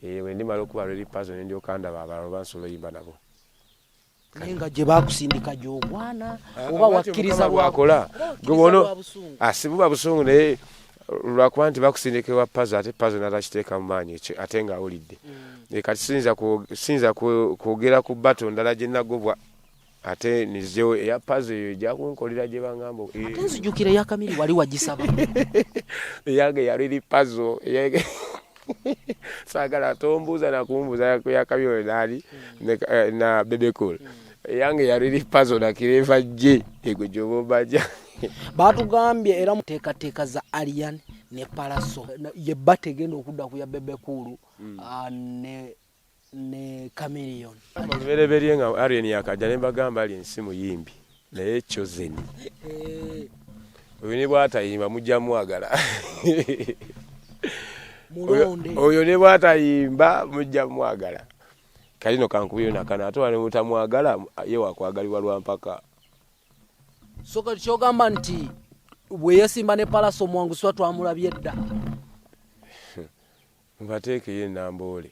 Bwe ndimala okuba Real Pazo ne ndyoka ndaba abalala oba nsobola oyimba nabo. Naye nga gye bakusindika gy'ogwana Ah, oba wakkiriza bwakola gwe bono ah, si buba busungu, naye lwakuba nti bakusindika ewa Pazo, ate Pazo natakiteeka mu maanyi ekyo, ate ng'awulidde. Kati siyinza kwogera ku bato ndala gye nagobwa, ate nizewo eya Pazo eyo ejja kunkolera gye bangamba. Ate nzijukira eya Kamiri wali wagisaba. Eyange yaliri Pazo. Saagala tombuuza nakumbuuza ya Kamiri nali na Bebe Cool. Eyange yaliri Pazo nakireva gye egwe gyoba obaja. Batugambye era muteekateeka za Alien ne Palaso ye bata egenda okudda ku ya Bebe Cool ne Chameleone. Olubereberye nga Alien yakajja ne mbagamba, Alien si muyimbi naye chosen. Oyo ne bwatayimba mujja mwagala. Mulonde. Oyo ne bwatayimba mujja mwagala. Kalino kankubire nakano, ate wane mutamwagala, ye wakwagalibwa lwa mpaka. So kati kyogamba nti bwe yesimba ne Palaso omuwanguzi twamulabye dda? Mubateekeyo enamboole,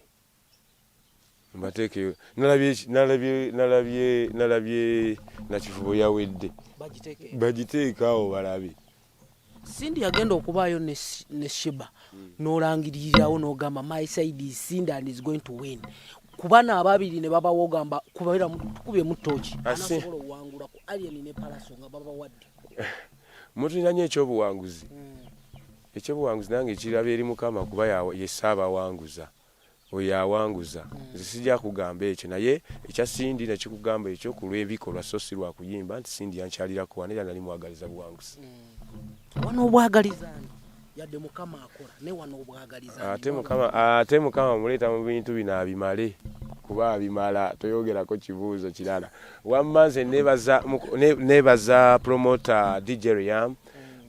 mubateekeyo. Nalabye nalabye nalabye nalabye Nakivubo yawedde. Bagiteeke. Bagiteeke awo balabe. Cindy yagenda okubaayo ne Sheebah, n'olangiririrawo n'ogamba, "My side is Cindy and is going to win." Kubana ababiri ne babawo ogamba kubeera tukubyemu tooki. Anasobola owangula ku Alien ne Palaso nga babawadde? Mutulina nnyo ekyobuwanguzi. Ekyobuwanguzi nange kiraba eri Mukama, kuba ye ssaabawanguza, oyo awanguza. Nze sijja kugamba ekyo, naye ekya Cindy nekikugamba ekyo ku lw'ebikolwa, so si lwa kuyimba nti Cindy yankyalirako wano era nali mwagaliza buwanguzi. Wano obwagalizaani yadde Mukama akola, naye wano obwagalizaani? Ate Mukama muleeta mu bintu bino abimale, kuba abimala. Toyogerako kibuuzo kirala. Wamma nze nebaza promoter DJ Riam.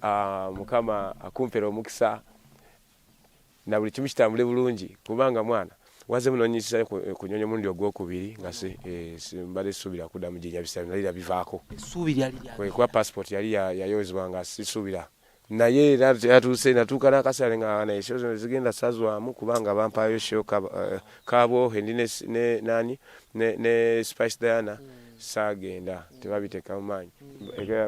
Ah, Mukama akumpera omukisa na buli kimu kitambule bulungi, kubanga mwana waze munonyisizayo ku nyonyi omulundi ogwokubiri nga mbadde suubira kuddamu gyenyabisa, nali nabivaako. Essuubi lyali lya Kuba passport yali yayozebwa nga sisuubira, naye era yatuuse natuuka n'akaseera nga naye show zino zigenda sazwamu, kubanga bampayo show Kabwohe ndi ne nani ne Spice Diana, saagenda, tebabiteeka mu maanyi.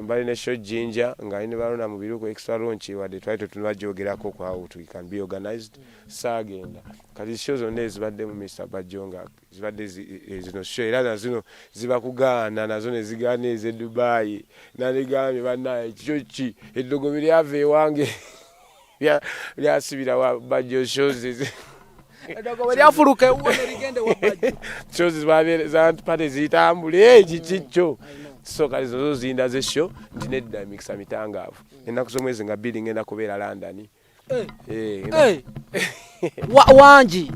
Mbali ne show Jinja nga ali ne balona mu biruku extra launch, wadde twali tetunagyogerako ku how we can be organized, saagenda. Kati show zonna ezibaddemu Mr Bajjo nga zibadde zino show, era nazino zibakugaana, nazo ne zigaana ez'e Dubai. Nandigambye bannaye ekyo ki eddogobe lyava ewange lyasibira wa Bajjo shows. Eddogobe lyafuluka ewuwo ne ligenda ewa Bajjo. Shows zantupate zitambule kiki kyo. So kati zo zindaze show nti nedda, emikisa mitangaavu. Ennaku z'omwezi nga 2 ngenda kubeera London. Eh. Wangi?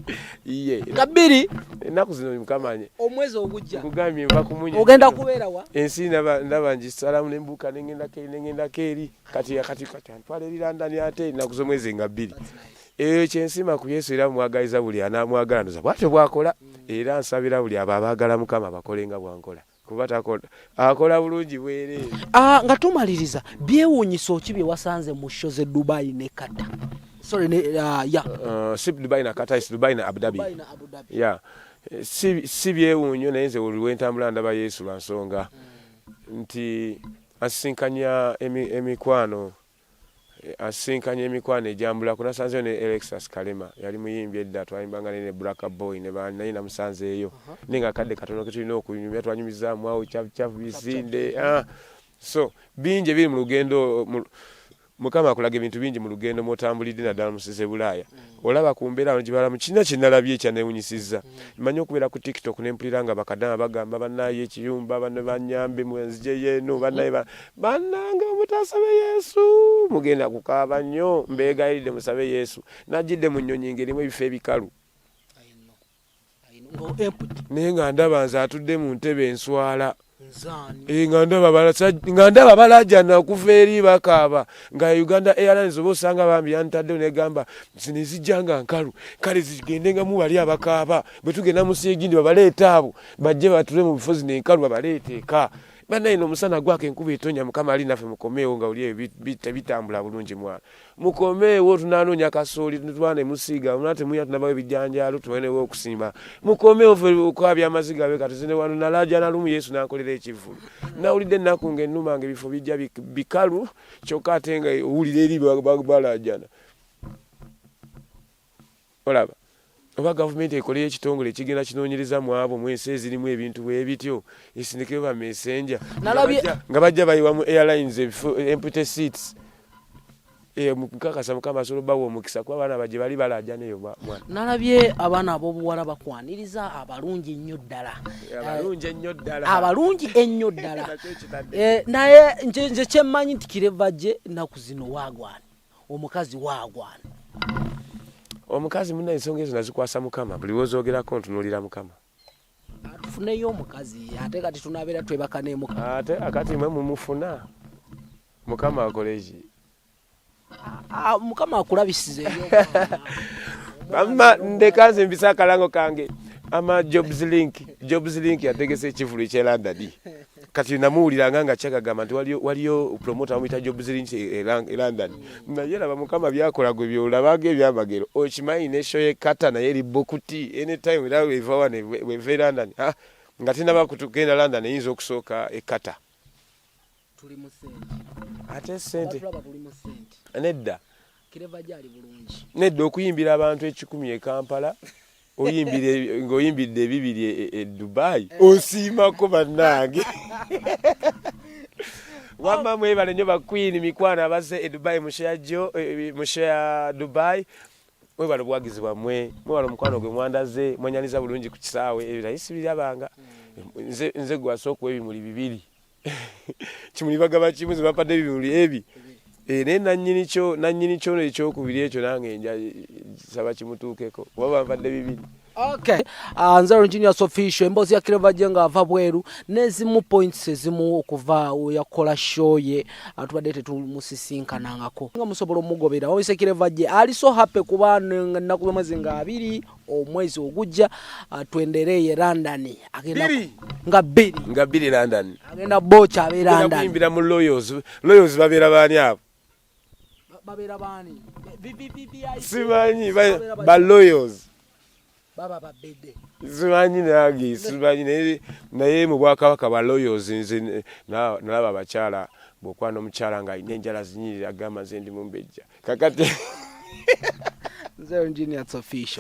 Iye. Nga 2? Ennaku zino mukamanye. Omwezi ogujja. Nkugambye nva kumunya. Ogenda kubeera wa? Ensi ndaba ngisalamu nembuuka nengendako eri, nengendako eri. Kati antwala eri London, ate ennaku z'omwezi nga 2. Eyo kyensiima ku Yesu, era mwagaliza buli anaamwagala ndoza bwatyo bwakola. Era nsabira buli abo abaagala Mukama bakole nga bwankola, kuba takola, akola bulungi bwereere. Ah, nga tumaliriza, byewuunyisa oki bye wasanze mu show z'e Dubai ne Qatar? Sorry, ne ya Si Dubai na Qatar, si Dubai na Abu Dhabi. Dubai na Abu Dhabi. Ya, si byewuunyo, naye nze buli lwentambula ndaba Yesu, lwa nsonga nti asisinkanya emikwano, asisinkanya emikwano egyambulako. Nasanzeyo ne Alexas Kalema, yali muyimbi edda, twayimbanga naye ne Black Boy ne bani, naye namusanzeeyo, naye nga akadde katono ketulina okunyumya, twanyumizaamu awo chafu bisinde. Ah. So bingi ebiri mu lugendo. Mukama akulaga ebintu bingi mu lugendo mwotambulidde, naddala mu nsi z'e Bulaaya. Olaba ku mbeera wano gye balamu. Kirina kye nalabye ekyanewunyisizza. Mmanyi okubeera ku TikTok ne mpulira nga bakadama bagamba, "Bannaye ekiyumba, bano banyambe nzijeyo eno, bannaye bannange, mutasabe Yesu mugenda kukaaba nnyo, mbeegayiridde musabe Yesu." Najjidde mu nnyonyi ng'erimu ebifo ebikalu. I know. I know. Nga empty. Naye nga ndaba nze atudde mu ntebe enswala. Nzaani? Nga ndaba balajana okuva eri bakaaba nga Uganda Airlines oba osanga bambi yantaddeyo negamba zino ezijja nga nkalu, kale zigendengamu bali abakaaba. Bwe tugenda mu nsi egindi babaleeta, abo bajje batule mu bifo zino enkalu babaleeta eka. Bannaye, omusana gwaka, enkuba etonya, Mukama ali naffe. Mukomeewo nga oli ebyo tebitambula bulungi. Mwana, mukomeewo, tunanoonya kasooli, twana emusiiga muna temuya, tunabawo ebijanjaalo, tubonewo okusimba. Mukomeewo, ffe okwabya amaziga be kati zine wano. Nalaja nalumu Yesu nankolera ekivvulu, nawulidde ennaku nga ennuma, nga ebifo bijja bikalu, kyokka ate nga owulira eri balajana. Olaba oba gavumenti ekoleyo ekitongole ekigenda kinoonyereza mu abo mu ensi ezirimu ebintu bwe bityo, esindikeyo bamessenger nga bajja bayiwa mu airlines ebifo empty seats. Nkakasa Mukama asobola obbawa omukisa, kuba abaana bajje bali balajana eyo, mwana. Nalabye abaana ab'obuwala bakwaniriza abalungi ennyo ddala. Abalungi ennyo ddala. Abalungi ennyo ddala. Nakyo kitadde. Naye nze kyemmanyi nti Clever J ennaku zino waagwana omukazi, waagwana. Omukazi, muna, ensonga ezo nazikwasa Mukama. Buli wozogerako ntunuulira Mukama. Tufuneyo omukazi, ate kati tunabeera twebaka nemuka. Ate akati mwe mumufuna, Mukama akole ki? Mukama akulabisiza ebyomwana. Mama, ndeka nze mbise akalango kange. Ama Jobs Link, Jobs Link yategese ekivulu ekye London. Kati namuwuliranga nga kyagagamba nti waliyo promoter bamuyita Jobs Link e London. Naye laba Mukama byakola, gwe byolabaga ebyamagero. Okimanyi ne show ye Qatar naye eri booked anytime, era weva wano weva e London. Ah, nga tinaba kutugenda London, eyinza okusooka e Qatar. Tuli mu sente. Ate sente. Abatulaba tuli mu sente. Nedda. Clever J ali bulungi. Nedda, okuyimbira abantu 100 e Kampala, oyimbira ng'oyimbidde 200 e Dubai, osiimako bannange. Wamma mwebale nnyo baqueen, mikwano abazze e Dubai mu show ya jo mu show ya Dubai. Mwebale obuwagizi bwammwe, mwebale omukwano gwe mwandaze, mwanyaniza bulungi ku kisaawe. Ebyo naye sibirabanga. Nze gwe asooka okuwa ebimuli bibiri, kimuli bagaba kimu, ze bampadde ebimuli ebi. Naye nannyini kyo ekyokubiri ekyo nange nja saba kimutuukeko, kuba bampadde bibiri. Okay. Nze Genius Official, emboozi ya Clever J ng'ava bweru n'ezimu points ezimu okuva we yakola show ye, tubadde tetumusisinkanangako, nga musobola omugobera wawise. Clever J ali so happy kuba ennaku z'omwezi nga 20 omwezi ogujja, twendereeye London agenda. Bbiri. Nga 2. Nga 2 London. Agenda bocha abe Genda London. kuyimbira mu Royals. Royals babeera baani abo? Babeera baani? VVVVIP. Simanyi ba Royals. Baba babedde. Simanyi nange, simanyi, naye mu bwakabaka bwa Royals nze nalaba abakyala, bw'okwana omukyala ng'alina enjala zinyirira, agamba nze ndi mumbejja kakati. Nze Genius Official.